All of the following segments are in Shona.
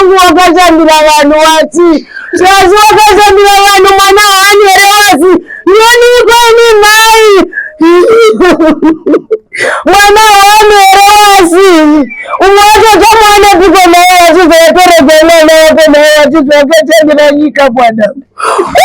Mwanangu wakashandira vanhu wati Zvasi wakashandira vanhu mwana haani here wasi ndioniko ini mai mwana haani here wasi umwe wacho tamuwana piko naye wachizooperedza mwana wako naye wachizwa wakashandira nyika mwanangu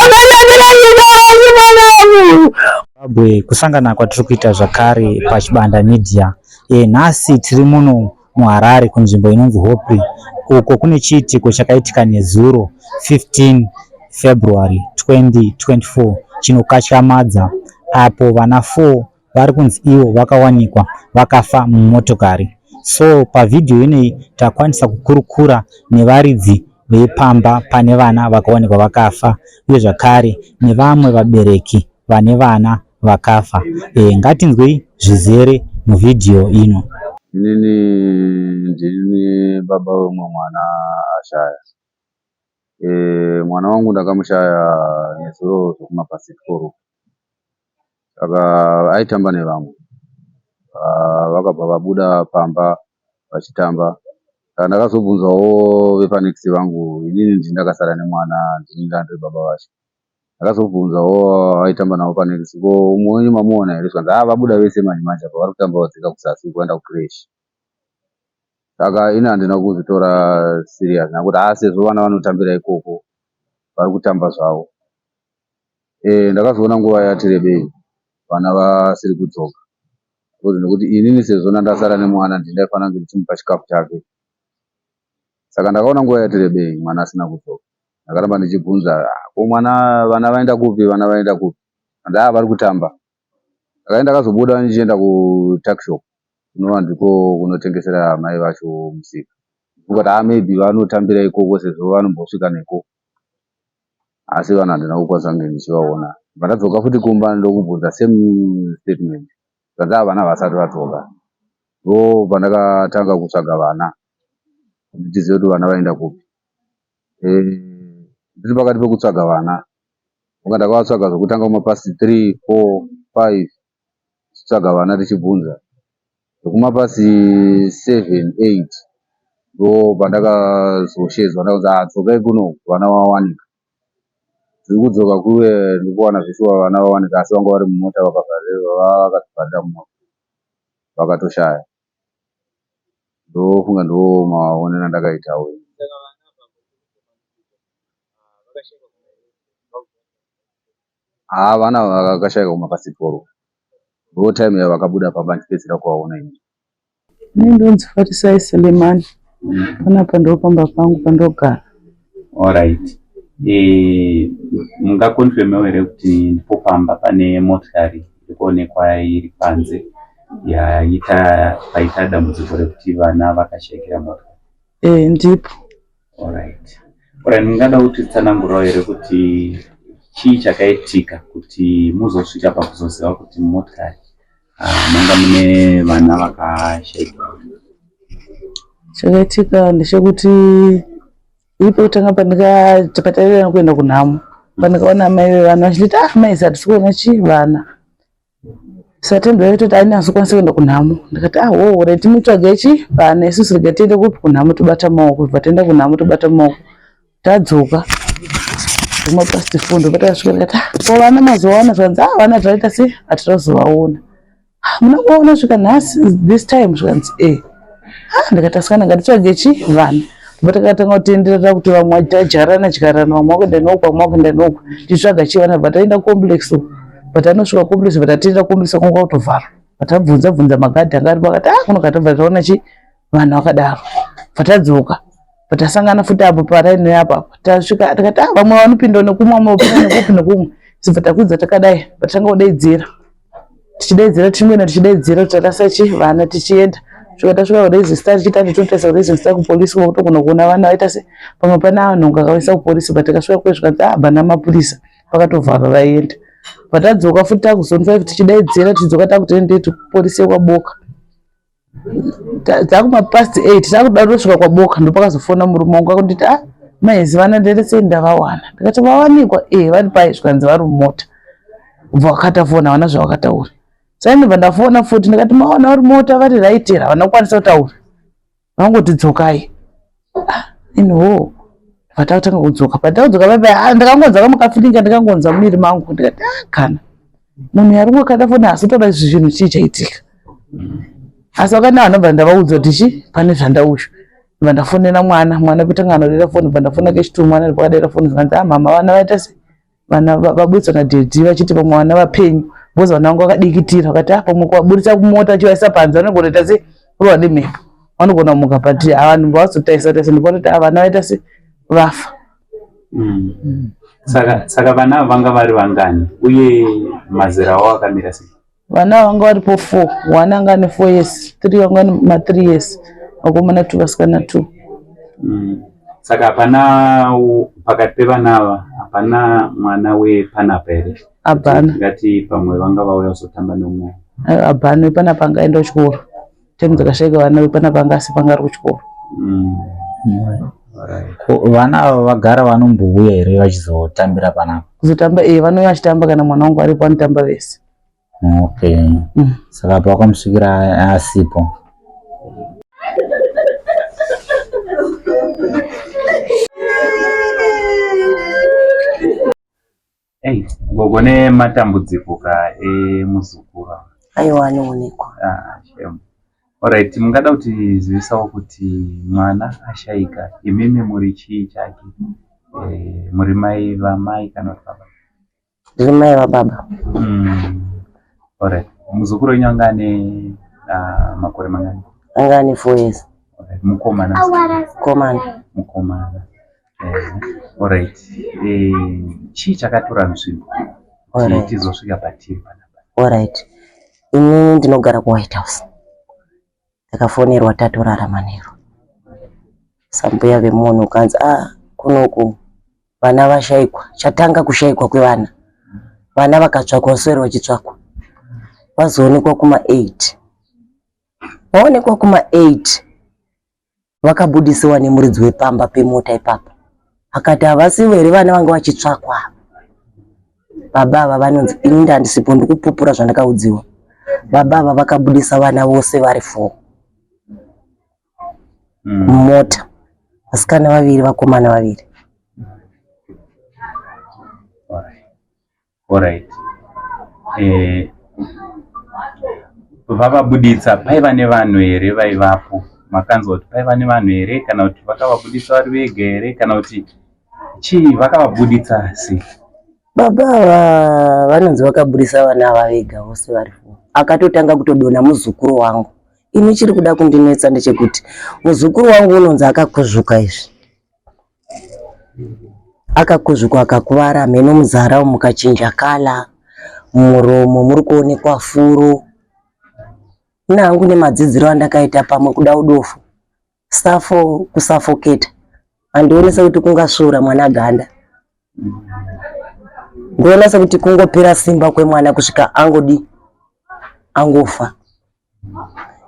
wakashandira nyika wasi mwanangu. Zimbabwe kusangana kwatiri kuita zvakare paChibanda Media. E, nhasi tiri muno muHarare kunzvimbo inonzi Hopley uko kune chiitiko chakaitika nezuro 15 February 2024 chinokatyamadza apo vana 4 vari kunzi ivo vakawanikwa vakafa mumotokari. So pavhidhiyo ineyi takwanisa kukurukura nevaridzi vepamba pane vana vakawanikwa vakafa uye zvakare nevamwe vabereki vane vana vakafa. E, ngatinzwei zvizere muvhidhiyo ino. Inini ndini baba weumwe mwana ashaya. E, mwana wangu ndakamushaya nezuro zvekumapasi 12. Saka aitamba nevamwe. Ah, vakabva vabuda pamba vachitamba. Saka ndakazobvunzawo vepanext vangu, inini ndini ndakasara nemwana, ndini ndandiri baba vacho. Ndakazobvunzawo vaitamba navo panext, ko umwe wenyu mamuona here? Zvikanzi ah vabuda vese manje manje apa vari kutamba vadzika kuzasi uko vaenda kucreche. Saka ini handina kuzvitora serious nekuti ah sezvo vana vanotambira ikoko vari kutamba zvavo. Eh ndakazoona nguva yati rebei vana vasiri kudzoka because nekuti inini sezvo ndandasara nemwana ndini ndaifanira kunge ndichimupa chikafu chake. Saka ndakaona nguva yati rebei mwana asina kudzoka. Ndakaramba ndichibvunza ah, ko mwana vana vaenda kupi vana vaenda kupi and ah vari kutamba. Saka ndakazobuda ndichienda kutuckshop kunova ndiko kunotengesera mai vacho musika. Ndikati ah maybe vanotambira ikoko sezvo vanombosvika neko. Asi vanhu handina kukwanisa kunge ndichivaona. Pandadzoka futi kumba ndokubvunza same statement. Zvikanzi ah vana havasati vadzoka. Ndopandakatanga kutsvaga vana kuti tizive kuti vana vaenda kupi. Eh, ndiri pakati pekutsvaga vana unga ndakavatsvaga zvekutanga kumapast 3 4 5 tichitsvaga vana tichibvunza zvekumapast 7 8 ndo pandakazoshedzwa ndakunzi ah dzokai kuno vana vawanika tiri kudzoka kuve ndikuwana zveshuwa vana vawanika asi vanga vari mumota vakazvivharira mumota vakatoshaya ndofunga ndo maonero andakaitawo haa vana vakashaika kumapasiporo ndo time yavakabuda pamba ndichipedzisira kuvaona ini Ini ndonzi Farisai Selemani. Panapa ndopamba pangu pandogara. Alright. Eh, mungakonfirmewo here kuti ndipo pamba pane motikari iri kuonekwa iri panze yaita paita dambudziko rekuti vana vakashaikira motikari? Eh, ndipo. Alright. Alright, mungada kutitsanangurirawo here kuti chii chakaitika kuti muzosvika pakuzoziva kuti motikari ah, manga mune vana vakashaikira? Chakaitika ndechekuti iri pekutanga pandikataivirana kuenda kunhamo pandikaona amai vevana vachinditi ah mai hatisi kuona chii vana satendo yaitoti aini azokwanisa kuenda kunhamo ndikati ah wo reti mutsvage chi vana isusu rega tiende kupi kunhamo tobata maoko bva taenda kunhamo tobata maoko tadzoka kuma past four ndopatakasvika ndikati ah ko vana mazovaona zvikanzi ah vana taita sei hatitozovaona hamuna kuvaona svika nhasi this time zvikanzi e ah ndikati asikana ngatitsvage chi vana ndobva takatanga kutenderera kuti vamwe tadyarana dyarana vamwe vakuenda neuku vamwe vakuenda neuku tichitsvaga chi vana bva taenda complex uku bva tanosvika complex bva tatenda complex kwanga kutovharwa bva tabvunza bvunza magadhi anga aripo akati ah kuno katobva taona chi vanhu vakadaro bva tadzoka bva tasangana futi apo paraini apo apo tasvika tikati ah vamwe vanopinda nekumwe vamwe vopinda nekupi nekumwe sibva takwidza takadai bva tatanga kudaidzira tichidaidzira tichingoenda tichidaidzira kuti tarasa chi vana tichienda svika tasvika kuraising star tichiti ati totaisa kuraising star kupolisi kuva kutogona kuona vana vaita se pamwe pane vanhu ngakavaisa kupolisi but tikasvika kuye zvikanzi ah bana mapurisa vakatovharwa vaenda patadzoka futi takuzone five tichidaidzira tichidzoka takutoende kupolisi yekwaboka Dzakuma past 8 takuda kutosvika kwaBoka ndopakazofona murume wangu akunditi ah mai vana nderese ndavawana ndikati vawanikwa eh vari pai zvikanzi vari mumota ubva wakata fona havana zvavakataura saka ndobva ndafona futi ndikati mawana vari mumota vari right here havana kukwanisa kutaura vangoti dzokai ah, In hoo patakutanga kudzoka patakudzoka paipa ah, ndakangonza kamukafilinga ndakangonza muviri mangu ndikati ah, kana munhu yari kungokata foni asi toda izvi zvinhu chii chaitika asi vakanda vanobva ndavaudza kuti chi pane zvandausha bva ndafonera mwana mwana kutanga anodera foni bva ndafona kechitu mwana ndipakadera foni zvikanzi ah mama vana vaita sei vana vaburitsa nadhedhi vachiti pamwe vana vapenyu because vana vangu vakadikitira vakati ah pamwe kuvaburitsa kumota achivaisa panze vanogona kuita sei kurova nemhepo vanogona kumuka but vanhu vazotaisa taisa ndikuona kuti ah vana vaita sei vafa mm. mm. saka saka vana ava vanga vari vangani uye mazera avo akamira sei Vana vanga varipo 4, one anga ane 4 years, 3 vanga vane ma 3 years, vakomana 2 vasikana 2. Mm. Saka hapana pakati pevana ava hapana mwana wepanapa here? Hapana. Ngati pamwe vanga vauya kuzotamba neumwe. Hapana, wepanapa anga aenda kuchikoro. Time dzakashaika vana vepanapa anga asi panga ari kuchikoro. Mm. Alright. Ko vana ava vagara vanombouya here vachizotambira panapa? Kuzotamba eh vanouya vachitamba kana mwana wangu aripo vanotamba vese. Okay. Saka apa wakamusvikira asipo. Hey, gogo nematambudziko ka emuzukuru. Aiwa anoonekwa. Ah, shame. Alright, mungada kutizivisawo kuti mwana ashaika, imimi muri chii chake? Eh, muri mai vamai kana kuti baba? Ndiri mai vababa. Alright. Muzukuru wenyu anga ane makore mangani? Anga ane 4 years. Alright. Mukomana. Mukomana. Mukomana. Eh, alright. Eh, chii chakatora nzvimbo? Alright. Tizosvika patiri panapa. Alright. Ini ndinogara kuWhite House. Takafonerwa tatorara manheru. Sambuya vemunhu ukanzi ah kunoku vana vashaikwa chatanga kushaikwa kwevana vana vakatsvakwa vaswera vachitsvakwa vazoonekwa kuma 8 vaonekwa kuma 8 vakabudisiwa nemuridzi wepamba pemota ipapa akati havasivo here vana vanga vachitsvakwa baba ava vanonzi ini ndandisipo ndikupupura zvandakaudziwa baba ava vakabudisa vana vose vari 4 mumota vasikana vaviri vakomana vaviri. Alright. Eh, vavabuditsa paiva nevanhu here vaivapo makanzwa kuti paiva nevanhu here kana kuti vakavabuditsa vari vega here kana kuti chii vakavabuditsa sei Baba ava vanonzi vakaburisa vana ava vega vose vari four. Akatotanga kutodonha muzukuru wangu. Ini chiri kuda kundinetsa ndechekuti muzukuru wangu unonzi akakuzvuka izvi. Akakuzvuka akakuvara mheno muzara umu mukachinja kala, mumuromo muri kuonekwa furo. Ini hangu nemadzidziro andakaita pamwe kuda udofo. Safo kusafoketa handioni sekuti kungasvuura mwana ganda. Ndoona sekuti kungopera simba kwemwana kusvika angodi angofa.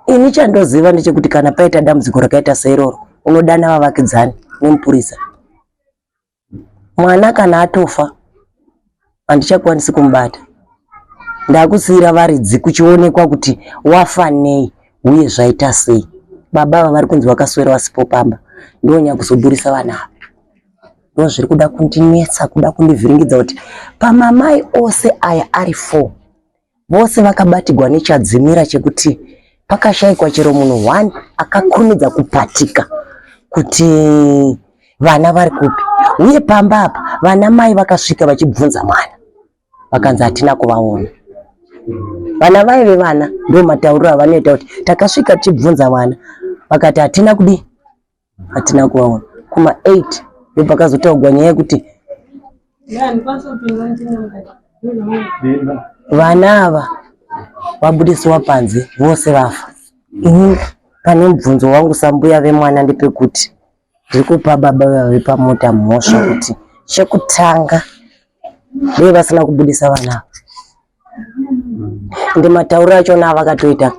Ini chandoziva ndechekuti kana paita dambudziko rakaita seiroro unodana vavakidzani nemupurisa. Mwana kana atofa handichakwanisi kumubata, ndakusiira varidzi kuchionekwa kuti wafa nei uye zvaita sei. Baba ava vari kunzi vakaswera vasipo pamba, ndonyakuzoburisa vana ava. Ndozviri kuda kundinetsa, kuda kundivhiringidza kuti pamamai ose aya ari 4 vose vakabatigwa nechadzimira chekuti pakashaikwa chero munhu one akakurumidza kupatika kuti vana vari kupi uye pamba apa vana mai vakasvika vachibvunza mwana vakanzi hatina kuvaona vana vai vevana ndo matauriro avanoita kuti takasvika tichibvunza mwana vakati hatina kudii hatina kuvaona kuma 8 ndopakazotaugwa nyaya yekuti vana ava vabudisiwa panze vose vafa. Ini pane mubvunzo wangu sambuya vemwana ndepekuti ndiri kupa baba vave pamota mhosva kuti chekutanga dei vasina kubudisa vana ava ende matauriro achona avakatoita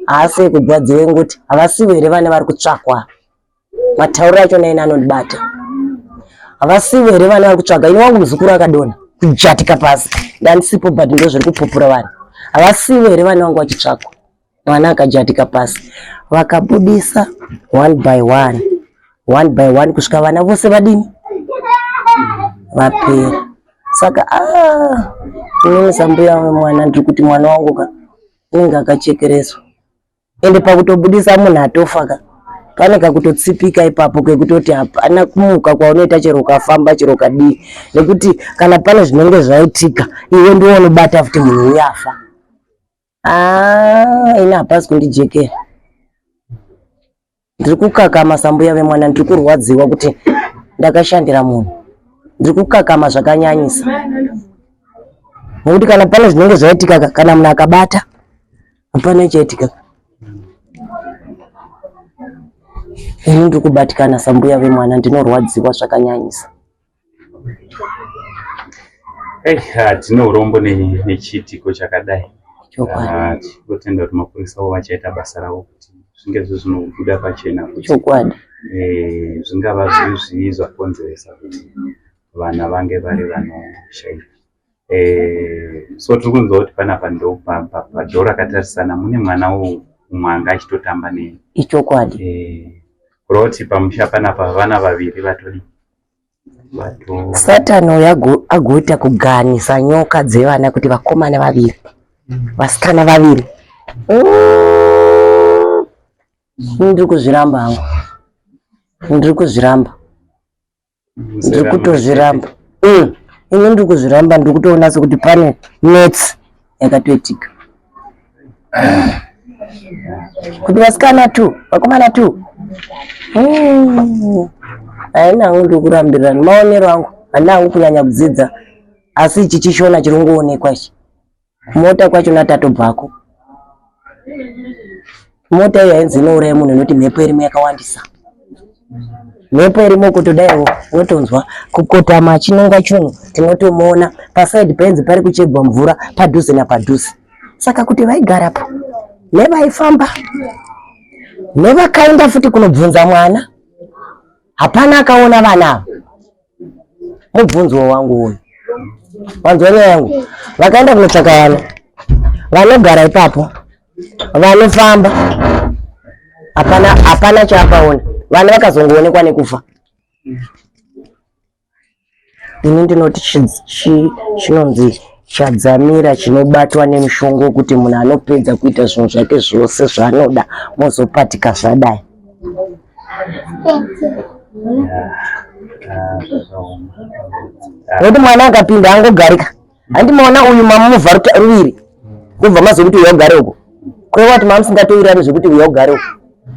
haasi ekugwadziwa engoti havasivo here vana vari kutsvakwa matauriro achona ena anondibata havasivo here vana vari kutsvaga ini wangu muzukuru akadonha kujatika pasi ndandisipo but ndozviri kupupura vanhu havasivo here vana vangu vachitsvakwa mwana akajatika pasi vakabudisa one by one. One by one kusvika vana vose vadini vapera. Saka ah, inini sambuya wemwana ndiri kuti mwana wangu ka unenge akachekereswa. Ende pakutobudisa munhu atofa ka pane kakutotsipika ipapo kekutoti hapana kumuka kwaunoita chero ukafamba chero ukadii, nekuti kana pane zvinenge zvaitika iwe ndiwe unobata futi munhu uya afa. Ah, ini hapasi kundijekera. Ndiri kukakama sambuya vemwana, ndiri kurwadziwa kuti ndakashandira munhu. Ndiri kukakama zvakanyanyisa. Nekuti kana pane zvinenge zvaitika kana munhu akabata hapana chaitika. Ini ndiri kubatikana sambuya vemwana, ndinorwadziwa zvakanyanyisa. Hey, tine urombo nechiitiko chakadai. Ah, tinotenda kuti mapurisa avo vachaita basa ravo kuti zvinge zviri zvinobuda pachena kuti Chokwadi. eh, zvingava zviri zvii zvakonzeresa kuti vana vange vari vanoshaika. Eh, so tiri kunzwa kuti panapa ndo padhoo rakatarisana mune mwana umwe anga achitotamba ne Ichokwadi. Eh, kureva kuti pamusha panapa vana vaviri vatodi Satani uyu agoita kuganisa nyoka dzevana kuti vakomana vaviri vasikana vaviri. Ndiri kuzviramba hangu, ndiri kuzviramba, ndiri kutozviramba. Ini ndiri kuzviramba, ndiri kutoona sekuti pane nets yakatoitika kuti vasikana two vakomana two. Haina hangu, ndiri kurambirira maonero angu, handina hangu kunyanya kudzidza, asi ichi chishona chiri kungoonekwa ichi. Mota kwachona tatobvako, mota iyo hainzi inouraya munhu nekuti mhepo irimo yakawandisa. Mhepo irimo kutodaiwo unotonzwa kukotama achinonga chunhu, tinotomuona pasaidi painzi pari kuchegwa mvura padhuze napadhuze. Saka kuti vaigarapo nevaifamba nevakaenda futi kunobvunza mwana, hapana akaona vana ava. Mubvunzo wangu uyu, wanzwa nyaya yangu? Vakaenda kunotsvaka vana vanogara ipapo, vanofamba, hapana hapana chaakaona. Vana vakazongoonekwa nekufa. Ini ndinoti chinonzi chadzamira chinobatwa nemushonga wekuti munhu anopedza kuita zvinhu zvake zvose zvaanoda, mozopatika zvadai. Nekuti mwana akapinda angogarika, handimaona uyu mamuvha ruviri kubva mazokuti uya ugare uko, kureva kuti mamusingatowirirani zvekuti uya ugare uko.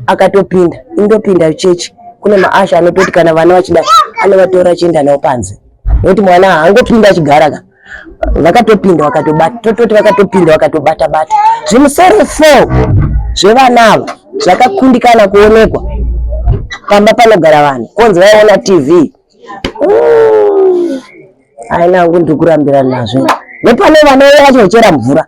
Akatopinda, indopinda chechi kune maasha anototi kana vana vachida anovatora achienda navo panze, nekuti mwana haangopinda achigara ka. Vakatopinda vakatobata, tototi vakatopinda vakatobata bata zvimusoro 4 zvevana ava zvakakundikana kuonekwa pamba panogara vanhu, konzi vaiona TV. Haina hangu, ndiri kurambira nazvo. Nepane vanouya vachizochera mvura,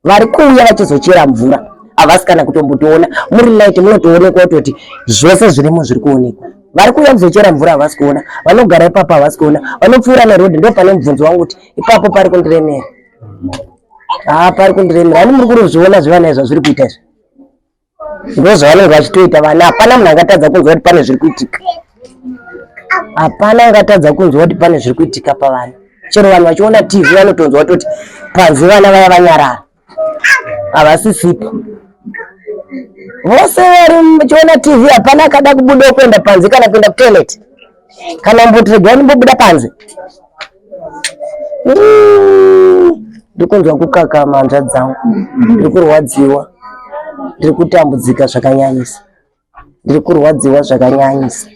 vari kuuya vachizochera mvura havasi kana kutombotoona. Muri light munotoonekwa kutoti zvose zvirimo zviri kuonekwa. Vari kuuya kuzochera mvura havasi kuona, vanogara ipapo havasi kuona, vanopfuura neroad. Ndo pane mubvunzo wangu kuti ipapo pari kundiremera. Haa, pari kundiremera. Ani muri kurozviona zvevana izvo zviri kuita izvi, ndo zvavanenge vachitoita vana. Hapana munhu angatadza kunzwa kuti pane zviri kuitika, hapana angatadza kunzwa kuti pane zviri kuitika pavana. Chero vanhu vachiona TV vanotonzwa kutoti panze vana vaya vanyarara, havasisipo. Vose vari vachiona TV hapana akada kubuda kuenda panze kana kuenda kutoilet kana mboti regai ndimbobuda panze. Ndiri kunzwa kukakama hanzvadzi dzangu, ndiri kurwadziwa, ndiri kutambudzika zvakanyanyisa, ndiri kurwadziwa zvakanyanyisa.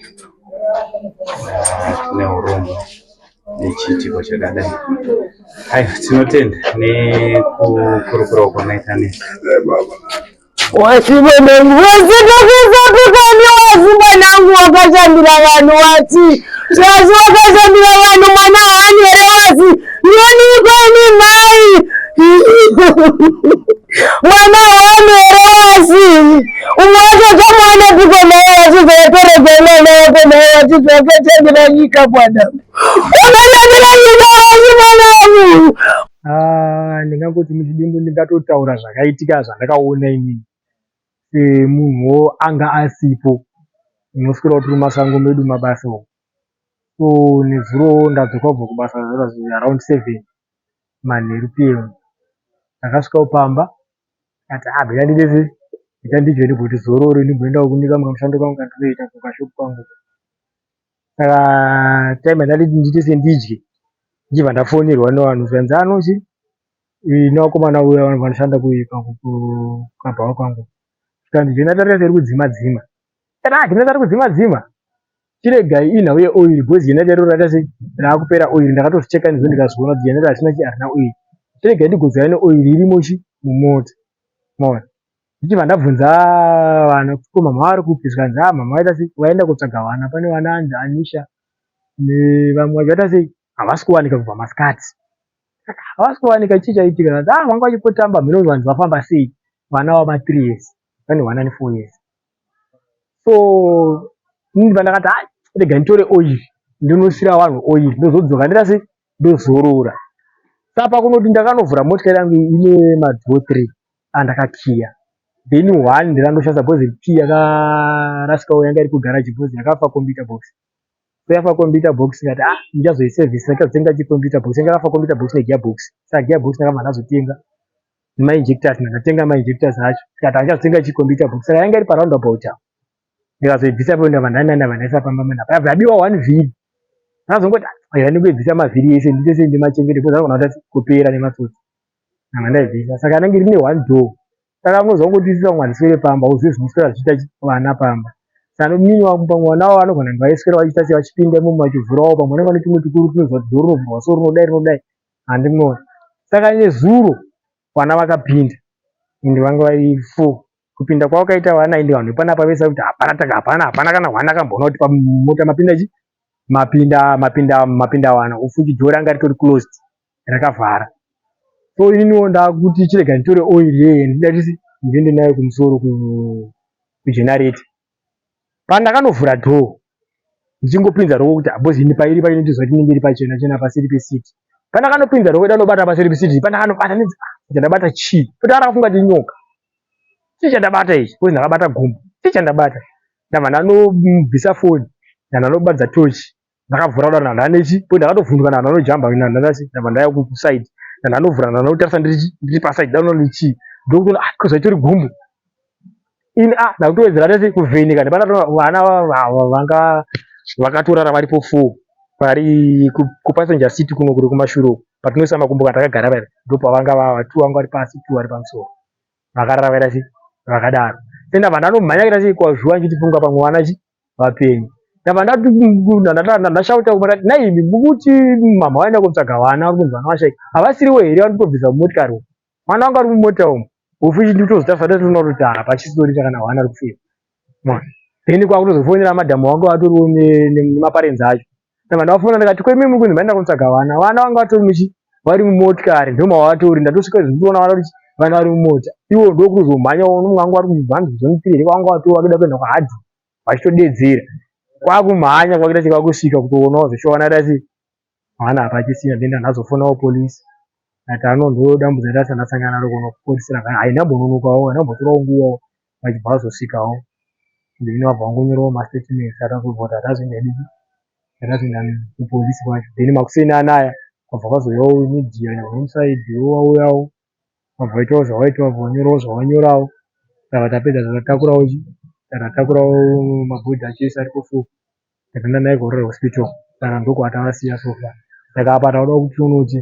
Tine urombo nechiitiko chakadai. Aiwa, tinotenda nekukurukura kwamaita nesu. Wati mwanangu, wasitokusapikani, wasi mwanangu wakashandira vanhu, wati wasi wakashandira vanhu, mwana haani here? Wasi ndionikweni mai, mwana haani here? Wasi umwe wacho chamwana piko naye wasizotoregwa mwana wako naye wati wakashandira nyika mwanangu, wakashandira nyika wasi mwanangu. Ah, ndingangoti muchidimbu ndingatotaura zvakaitika zvandakaona inini semunhuwo anga asipo. Unoswera tiri mumasango medu mumabasa umu. So nezuro ndadzoka kubva kubasa around 7 manheru pm. Ndakasvikawo pamba ndikati ah rega ndiite sei rega ndidye ndimboti zorore ndimboendawo kune kamwe kamushando kangu kandinoita kukashop kangu. Saka time yandati ndiite sendidye ndichibva ndafonerwa nevanhu zvikanzi ah no chii nevakomana uya vanoshanda kukabhawa kwangu zvikanzi generator rese riri kudzima dzima. Ndikati ah generator riri kudzima dzima chiregai inhau yeoil because generator iroro raita sei raakupera oil ndakatozvicheka ndizvo ndikazviona kuti generator harina chii harina oil chiregai ndigodzora neoil irimo chi mumota maona ndichibva ndabvunza vana kuti ko mama vari kupi zvikanzi ah mama vaita sei vaenda kotsvaga vana pane vana anzi Anisha nevamwe vacho vaita sei havasi kuwanika kubva masikati havasi kuwanika chii chaitika zvikanzi ah vanga vachingotamba hameno kuti vanhu vafamba sei vana vama 3 years pane vana ane 4 years so ini pandakati hai rega nditore oil ndinosira vanhu oil ndozodzoka ndoita sei ndozorora saka pakunoti ndakanovhura motikari yangu ine madoor 3 andakakiya then one ndirandoshandisa because key yakarasikawo yanga iri kugarage because yakafa computer box so yafa computer box ndikati ah ndichazoisevhisa ndikazotenga chicomputer box yanga yakafa computer box negear box saka gear box ndakabva ndazotenga nemainjectors ndakatenga mainjectors acho ndikati handichazotenga chicomputer box saka yanga iri paroundabout apo ndikazoibvisa ipapo ndabva ndanda ndabva ndaisa pamba mana payabva yabiwa one vhiri ndakazongoti ah ndingoibvisa mavhiri ese ndiite sei ndimachengete because anogona kuita kupera nematsotsi ndabva ndaibvisa saka rinenge rine one door saka unozwa kungoti isusu vamwe hatiswere pamba uzive zvinoswera zvichiita vana pamba saka mini wangu pamwe vana vavo vanogona kunge vaiswera vachiita sei vachipinda imomo vachivhurawo pamwe vanenge vane tumwe tukuru tunoziva kuti door rinovhurwa so rinodai rinodai handimuoni saka nezuro vana vakapinda ende vanga vari four kupinda kwavakaita vana ende vanhu vepanapa vese kuti hapana taka hapana hapana kana hwana akamboona kuti pamota mapinda chi mapinda mapinda mapinda vana ufuti door ranga ritori closed rakavhara so ininiwo ndakuti chirega nditore oil yeye ndidatisi ndiende nayo kumusoro kugenerator Pandakanovhura door ndichingopinza ruoko kuti because ini pairi pacho ndinotoziva kuti inenge iri pachena chena paseri peseat. Pandakanopinza ruoko ndanobata paseri peseat pandakanobata ndinzi ah chandabata chii? Kuti akafunga kuti inyoka. Chii chandabata ichi? Because ndakabata gumbo. Chii chandabata? Ndabva ndanobvisa foni ndanobatidza tochi ndakavhura kudaro ndandanechi po ndakatovhunduka ndandanojamba ndandasi ndabva ndaya kuside ndandanovhura ndandanotarisa ndiri ndiri paside ndanoona chii ndokutoona ah ko zvaitori gumbo ini ah ndakutowedzera tese kuvheneka ndipana vana vanga vakatorara varipo four vari kupassenger seat kuno kuri kumashure uku patinoisa makumbo kana takagara paya ndopavanga vava two vanga vari pasi two vari pamusoro vakarara vaita sei vakadaro then ndabva ndanomhanya kuita sei kwazvuva ndichiti pamwe vana chi vapenyu ndabva ndashauta kumba ndati nhaimi mukuti mhamha vaenda kotsvaga vana vari kunzi vana vashaika havasiriwo here vari kutobvisa mumotikari umu mwana wangu ari mumota umu ufu ichi ndikutozotarisa ndatoona kuti hapachisori kana hwana ari kufira then kwakutozofonera madhamu wangu vatoriwo nemaparenzi acho ndabva ndavafona ndikati ko imi muri kunzi maenda kotsvaga vana vana vanga vatori muchi vari mumotikari ndomavatori ndatosvika ndikuona vana kuti vana vari mumota iwo ndokuzomhanya umwe wangu vari kubvanzi zonipiri vanga vatori vakuda kuenda kuhadhi vachitodedzera kwakumhanya kwakuita chekwakusvika kutoonawo zveshuwa vana dati mwana hapachisina then ndazofonawo police ati ano ndodambudzo rati ndasangana naro kuno kupolice raka haina kumbononokawo haina kumbotorawo nguvawo vachibva vazosvikawo then vabva vangonyorawo mastatements atazobva kuti hatazoenda diki hatazoenda kupolice kwacho then makuseni anaya kwabva kwazouyawo media nehomeside wauyawo Wabva waitawo zvawaita wabva wanyorawo zvawanyorawo saka tapedza takatakurawo chi takatakurawo mabhodhi acho ese aripo full takaenda naye kuHarare hospital saka ndokwatavasiya so far saka apa takuda kuti tione kuti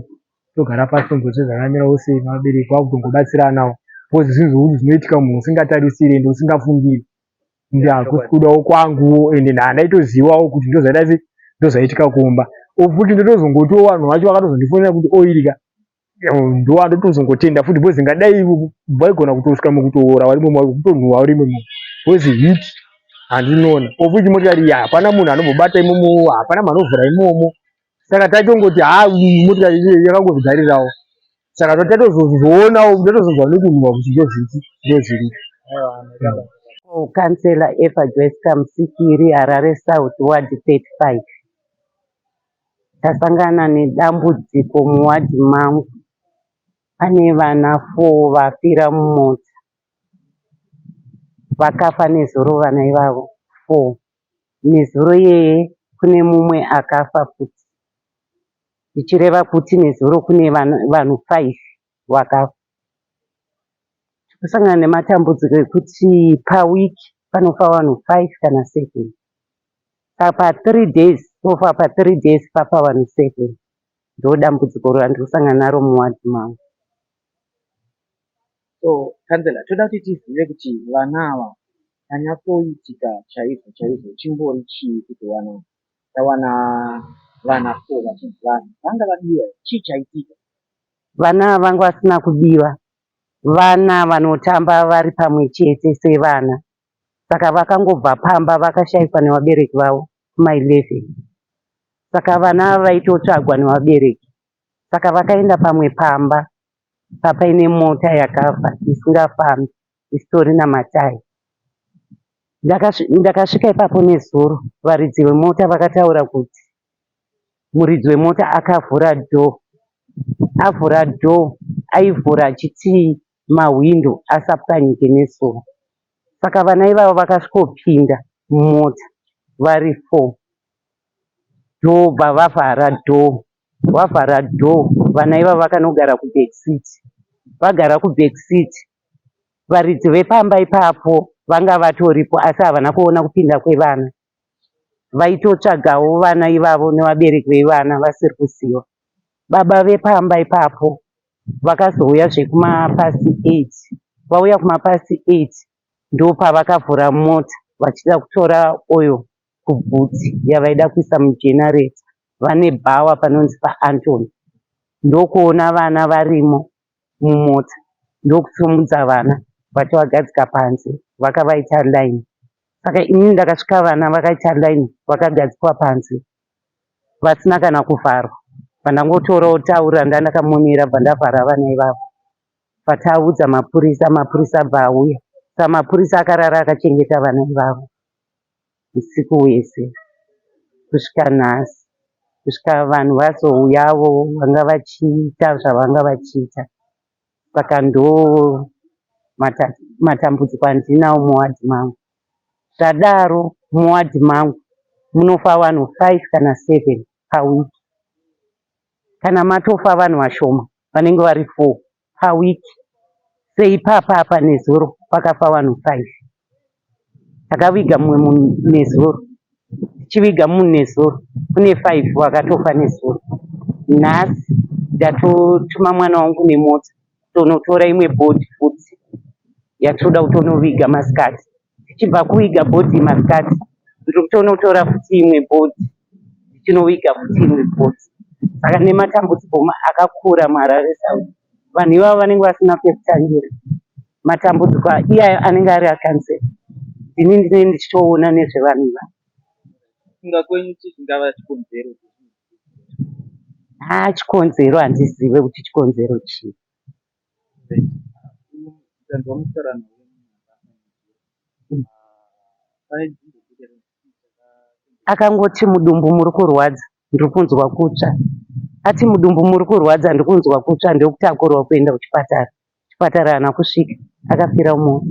togara pasi tonzwa kuti zvakamirawo sei nevabereki vakutongobatsiranawo because zvinhu zvekuti zvinoitika munhu usingatarisiri ende usingafungiri ende hakusi kudawo kwanguwo ende handaitozivawo kuti ndozvaita sei ndozvaitika kumba futi ndotozongotiwo vanhu vacho vakatozondifonera kuti oirika ndowandotozongotenda futi because ingadai vaigona kutosvika mukutoora varimo kutonhuwa varimo imomo because heat handinoona of which motikari iyi hapana munhu anombobata imomo hapana munhu anovhura imomo saka tatongoti ha motikari iyi yakangozvigarirawo saka tatozozvionawo tatozonzwa nekunhuwa kuti ndozviti ndozviri Councillor Eva Joyce Kamusikiri, Harare South, Ward 35. Ndasangana nedambudziko muwadhi mangu. Pane vana 4 vafira mumota. Vakafa nezuro vana ivavo 4. Nezuro iyeye kune mumwe akafa futi zvichireva kuti nezuro kune vanhu 5 vakafa. Tikusangana nematambudziko ekuti paweek panofa vanhu 5 kana 7. Saka pa 3 days tofa pa 3 days pafa vanhu 7. Ndodambudziko randiri kusangana naro muward mangu. So councillor, toda kuti tizive kuti vana ava chanyatsoitika chaizvo chaizvo chimbori chii kuti vana tawana vana four vachinzi vanhu vanga vabiwa here? Chii chaitika? Vana ava vanga vasina kubiwa, vana vanotamba vari pamwe chete sevana. Saka vakangobva pamba vakashaikwa nevabereki vavo kuma 11. Saka vana ava vaitotsvagwa nevabereki. Saka vakaenda pamwe pamba papaine mota yakafa isingafambi isitorina matayi. Ndakasvika ipapo nezuro varidzi vemota vakataura kuti muridzi wemota akavhura door. Avhura door aivhura achiti mahwindo asapwanyike nezuva. Saka vana ivavo vakasvikopinda mumota vari four ndobva vavhara door. Vavhara door vana ivavo vakanogara kuback seat. Vagara kuback seat varidzi vepamba ipapo vanga vatoripo asi havana kuona kupinda kwevana. Vaitotsvagawo vana ivavo nevabereki vevana vasiri kuziva. Baba vepamba ipapo vakazouya zvekumapast 8. Vauya kumapast 8 ndopavakavhura mota vachida kutora oil kubhutsi yavaida kuisa mugenerator. Vane bhawa panonzi paAntony. Ndokuona vana varimo mumota ndokusimudza vana vachivagadzika panze vakavaita line. Saka inini ndakasvika vana vakaita line vakagadzikwa panze vasina kana kuvharwa. Bvandangotorawo tauro randandakamonera bvandavhara vana ivavo. Bvataudza mapurisa, mapurisa abva auya. Saka mapurisa akarara akachengeta vana ivavo usiku hwese kusvika nhasi. Kusvika vanhu vazouyawo vanga vachiita zvavanga vachiita. Saka ndomatambudziko andinawo muwadhi mangu. Zvadaro muwadhi mangu munofa vanhu 5 kana 7 paweek. Kana matofa vanhu vashoma vanenge vari 4 paweek. Seipapa apa nezuro pakafa vanhu 5. Takaviga mumwe munhu nezuro. Tichiviga munhu nezuro kune 5 vakatofa nezuro. Nhasi ndatotuma mwana wangu nemota kutonotora imwe bhodhi futi yatinoda kutonoviga masikati. Tichibva kuviga bhodhi masikati ndiri kutonotora futi imwe bhodhi ndichinoviga futi imwe bhodhi. Saka nematambudziko akakura muHarare South. Vanhu ivavo vanenge vasina pekutangira. Matambudziko iyayo anenge ari akanzera. Ini ndinenge ndichitoona nezvevanhu ivavo. Kufunga kwenyu chii chingava chikonzero? Haa chikonzero handizive kuti chikonzero chii. Akangoti mudumbu muri kurwadza ndiri kunzwa kutsva. Ati mudumbu muri kurwadza ndiri kunzwa kutsva ndokutakurwa kuenda kuchipatara. Kuchipatara haana kusvika akafira mumota.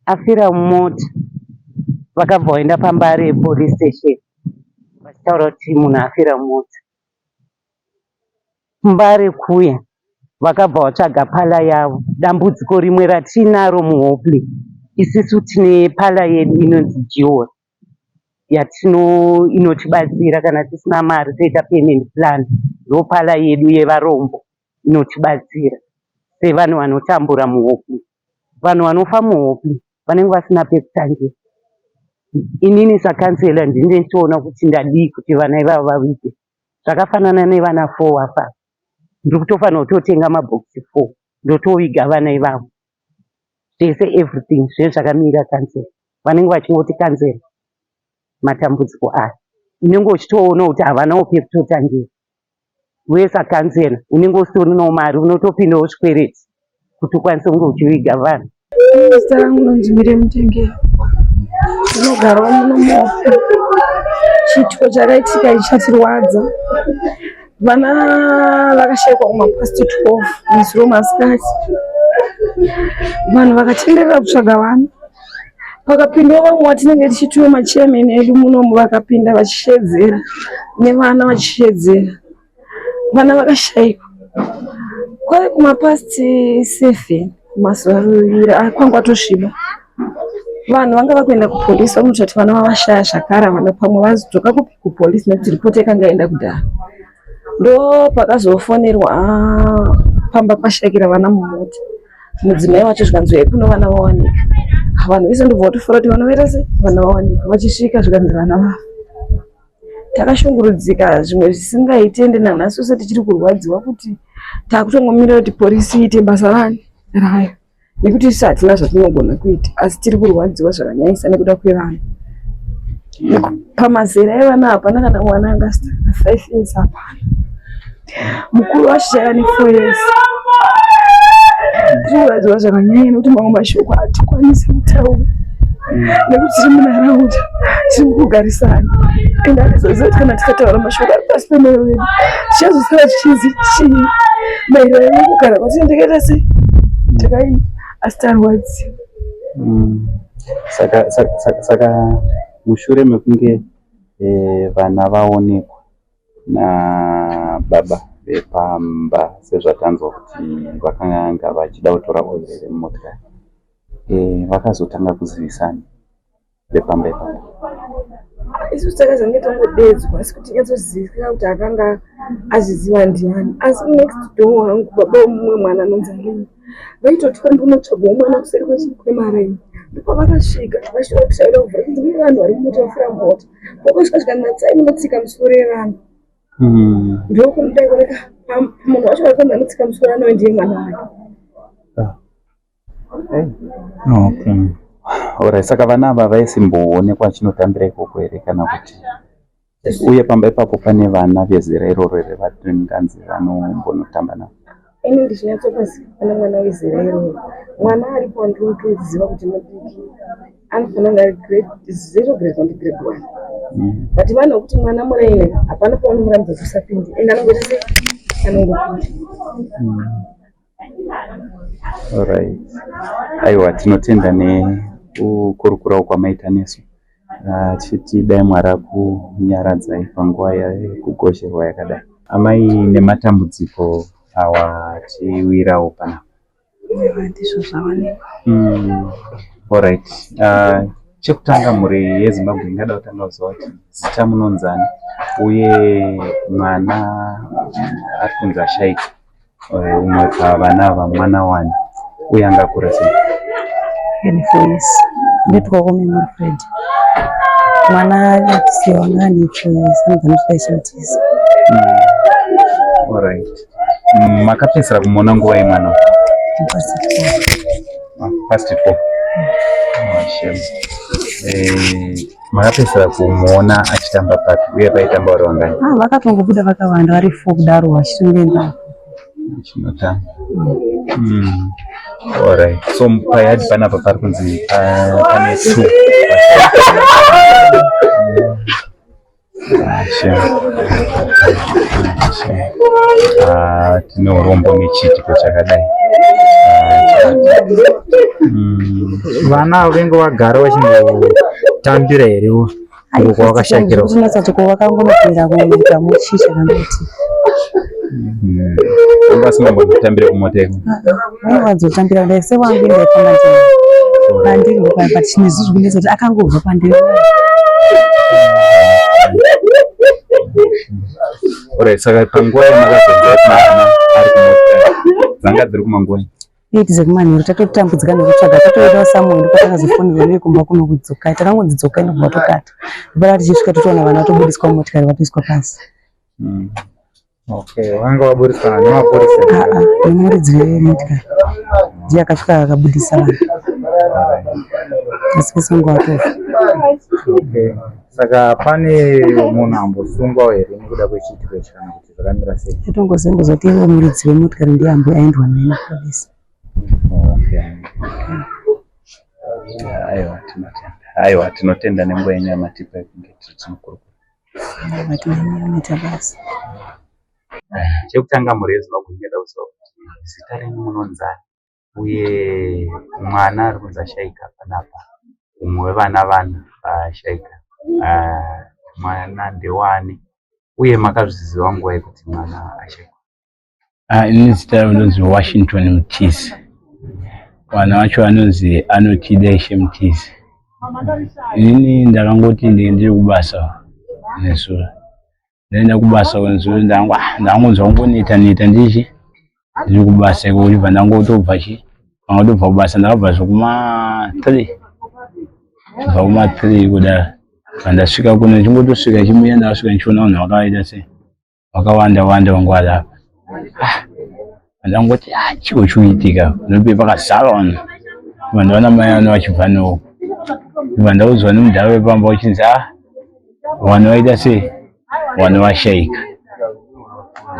Afira mumota vakabva vaenda paMbare police station vachitaura kuti munhu afira mumota. Kumbare kuya vakabva vatsvaga parlour yavo. Dambudziko rimwe ratiinaro muHopley isisu tine parlour yedu inonzi Jewel yatino inotibatsira kana tisina mari toita payment plan. Ndoparlour yedu yevarombo inotibatsira sevanhu vanotambura muHopley. Vanhu vanofa muHopley vanenge vasina pekutangira. Inini sakansela ndini ndichitoona kuti ndadii kuti vana ivava vavigwe. Zvakafanana nevana 4 vafa ava. Ndiri kutofanirwa kutotenga mabhokisi 4 ndotoviga vana ivavo. Zvese everything zvinenge zvakamira council. Vanenge vachingoti council matambudziko aya. Unenge uchitoonawo kuti havanawo pekutotangira. Uye sakansela unenge usitorinawo mari unotopindawo zvikwereti kuti ukwanise kunge uchiviga vanhu. Zita rangu ndonzi Miriam Mutengeri. Ndinogarawo muno muHope. Chiitiko chakaitika ichi chatirwadza. Vana vakashaikwa kumapast 12 nezuro masikati. Vanhu vakatenderera kutsvaga vana. Pakapindawo vamwe vatinenge tichitiwo machairman edu munomu vakapinda vachishedzera nevana vachishedzera. Vana vakashaikwa. Kwave kumapast 7 kumazuva kwanga kwatosviba. Vanhu vanga vakuenda kupolice vanoti vana vavashaya zvakare havana pamwe vazodzoka kupi kupolice nekuti ripoti yakanga yaenda kudhara. Ndopakazofonerwa pamba pashaikira vana mumota. Mudzimai wacho zvikanzi uyai kuno vana vawanika. Vanhu vese ndobva vatofara kuti vana vaita sei? Vana vawanika. Vachisvika zvikanzi vana vafa. Takashungurudzika zvimwe zvisingaiti ende nanhasi ose tichiri kurwadziwa kuti takutongomirira kuti porisi iite basa rani rayo nekuti isu hatina zvatinogona kuita asi tiri kurwadziwa zvakanyanyisa nekuda kwevana. Pamazera evana hapana kana mwana angasvika 5 years hapana. Mukuru wacho chaiye ane 4 years. Tiri kurwadziwa zvakanyanya nekuti mamwe mashoko hatikwanisi kutaura nekuti tiri munharaunda tiri mukugarisana ende hatizoziva kuti kana tikataura mashoko ari pasi pemwoyo wedu tichazosara tichinzi chii maererano nekugara kwatinenge takaita sei takaita asi tarwadziwa. Saka, saka, saka, saka mushure mekunge vana vaonekwa nababa vepamba sezvatanzwa kuti vakanga vachida kutora oil remumotikari vakazotanga kuzivisana vepamba ipapo. Isusu takazange tangodeedzwa asi kuti tinyatsoziva kuti akanga azviziva ndiani asi next door wangu baba vemumwe mwana anonzi Alina vaitotya ndinotsvagawo mwana kuseri kwemaraini ndopavakasvika vachitoda kuti kuvhura kunzi kune vanhu vari mumota vafira mumota Kwakasvika zvikanzi munotsika misoro yevanhu. Ndokudai kuoneka munhu wacho ari kunzi anotsika misoro anove ndiye mwana wake. Okay. Alright, saka vana ava vaisimboonekwa vachinotambira ikoko here kana kuti uye pamba ipapo pane vana vezera iroro here vatinganzi vanombonotamba navo? Ini ndichinyatsopaziva pana mwana wezera iroro. Mwana aripo wandiri kutoziva kuti mudiki anofanira kunge ari grade zero grade one grade one. But vanhu vekuti mwana muraini hapana pavanomurambidza kuti usapinde ende anongoita sei anongopinda. Alright. Aiwa tinotenda nekukurukurawo kwamaita nesu. Tichiti dai Mwari akunyaradzai panguva yekugozherwa yakadai. Amai nematambudziko awa tiwirawo panapa. Ndizvo zvawanikwa. Alright. Chekutanga mhuri yeZimbabwe ingada kutanga kuziva kuti zita munonzani uye mwana ari kunzi ashaika umwe pavana ava mwana wani uye angakura sei? Ane 4 years. Nditwa Memory Fred. Mwana atisiya wanga ane 4 years anobva anotoda Mutiza. Alright. Makapedzisira kumuona nguva yemwana? Past 4. Past 4. Oh, shame. Makapedzisira kumuona achitamba papi uye paitamba vari vangani? Ah, vakatongobuda vakawanda vari 4 kudaro vachitongoenda. Chinotamba. Alright. So payadi panapa pari kunzi pane 2. Ah, tine urombo nechiitiko chakadai. Vana venge vagara vachingotambira here uko kwavakashaikira? Tinonatsa kuti vakangonopinda kuita muchisha kana kuti Vanga vasingambotambire kumota iko. vaiwanzotambira kudai sewangu ndaifamba ndiri pandiri but chinezvi zvikunetsa kuti akangobva pandiri Alright, saka panguva yamakazonzwa kuti mwana ari kumota dzanga dziri kumanguva eight dzekumanheru tatotambudzika nekutsvaga tatoenda somewhere ndopatakazofonerwa nevekumba kuno kudzokai takangonzi dzokai ndobva tokata ndopata tichisvika totoona vana vatobudiswa mumotikari vatoiswa pasi. Okay, vanga vaburitswa nemapurisa. Aa, nemuridzi wemotikari ndiye akasvika akabudisa vanhu asi vese vanga vatofa. Okay. Saka pane munhu ambosungwa here nekuda kwechiitiko ichi kana kuti zvakamira sei? Totongozengozoti ivo muridzi wemotikari ndiye ambo aendwa naye nepolisi. Okay. Aiwa tinotenda. Aiwa tinotenda nenguva yenyu yamatipa yekunge tiri tinokurukura. Vatinonyanya basa. Chekutanga mhuri yeZimbabwe ndingada kuziva kuti zita renyu munonzani uye mwana ari kunzi ashaika panapa Umwe wevana vana vashaika. Mwana ndewani uye makazviziva nguva yekuti mwana ashaika? Ini zita rangu ndonzi Washington Mutize. Vana vacho vanonzi Anotida Ishe Mutize. Inini ndakangoti ndenge ndiri kubasa nezuro. Ndaenda kubasa nezuro ndangonzwa kungoneta neta ndichi ndiri kubasa ikoko ndibva ndangotobva chi ndangotobva kubasa ndakabva zvekuma 3 kubva kuma 3 kudaro. Pandasvika kuno ndichingotosvika chimuya ndakasvika ndichiona vanhu vakaita sei vakawanda wanda vangu vari apa. Ah, ndangoti ah, chiko chikuitika ndope pakazara vanhu. Ndibva ndaona mai vano vachibva noko. Ndibva ndaudzwa nemudhara wepamba uchinzi ah, vanhu vaita sei vanhu vashaika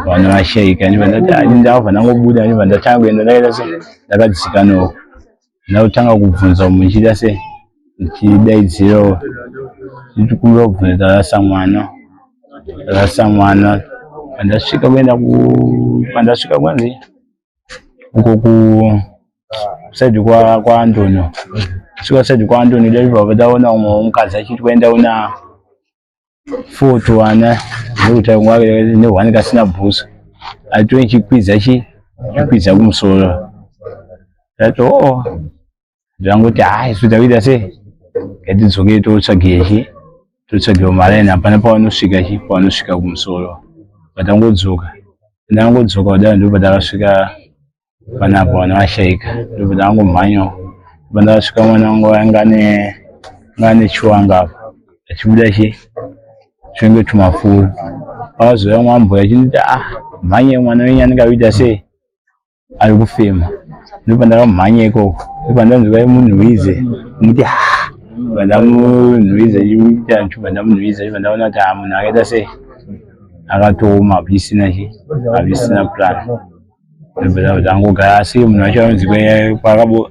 vanhu vashaika. Ndibva ndati ah, ndakabva ndangobuda ndibva ndatanga kuenda ndakaita sei ndakadzika noko. Ndakutanga kubvunza umwe ndichiita sei ndichidaidzirawo ndichikumbira kubvunza tarasa mwana tarasa mwana pandasvika kuenda ku pandasvika kwanzi uko ku side kwa kwaAntony svika side kwaAntony ndabva ndaona umwe mukadzi achiti kuenda una four tuvana nekuti nehwani kasina bhutsu atove chikwidza chi chikwidza kumusoro ndati oo ndangoti haa isu takuita sei ngatidzokei totsvage chi totsvage maraini hapana pavanosvika chi pavanosvika kumusoro patangodzoka ndangodzoka kudai ndipo patakasvika panapa vana vashaika ndipo ndangomhanyawo pandakasvika mwana wangu anga ane anga ane chiwanga apa achibuda chi twenge tumafuro pakazouya mwambuya achinditi ah mhanye mwana wenyu anenge akuita sei ari kufema ndipo ndakamhanya ikoko ndipo ndanzwa munhuwize muti ha pandamunhuwiza chiita chibva ndamunhuwiza chibva ndaona kuti ah munhu akaita sei akatooma hapachisina chi hapachisina plan ndobva ndangogara asi munhu wacho anonzi kwakabo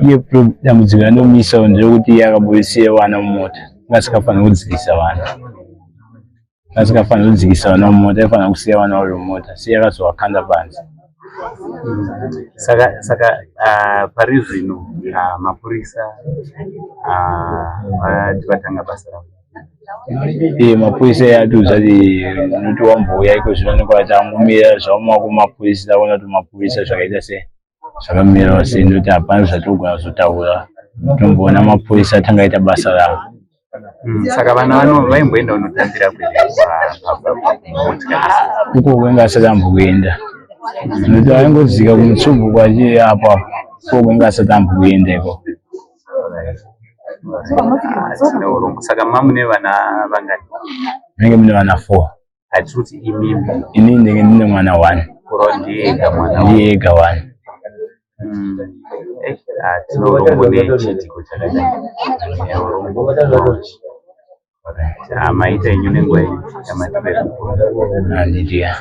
iye dambudziko randomisa nderekuti iye akabudisiya vana mumota anga asingafaniri kudzikisa vana asingafaniri kudzikisa vana mumota aifanira kusiya vana vari mumota siye akazovakanda panze. Saka saka pari zvino mapurisa vati vatanga basa ravo. Iye mapurisa atiudza kuti unoti wambouya iko zvino nekuti tangomira zvaoma kumapurisa taona kuti mapurisa zvakaita sei zvakamirawo sei nekuti hapana zvatogona kuzotaura tomboona mapurisa atanga aita basa ravo. Saka vana vano vaimboenda kunotambira kumotya uko kwenge asati ambokuenda nekuti aingodzika kumutsubvu kwachi apo apo uko kwenge asati ambokuenda ikoko. Tine urombo. Saka mamune vana vangani? Munenge mune vana 4. Hatiri kuti imimi Inini ndenge ndine mwana 1. Kureva ndiye ega mwana. Ndiye ega 1. Tine urombo nechiitiko chakadai. Tine urombo. Maita henyu nenguva yenyu yamatipera. Handiti ya.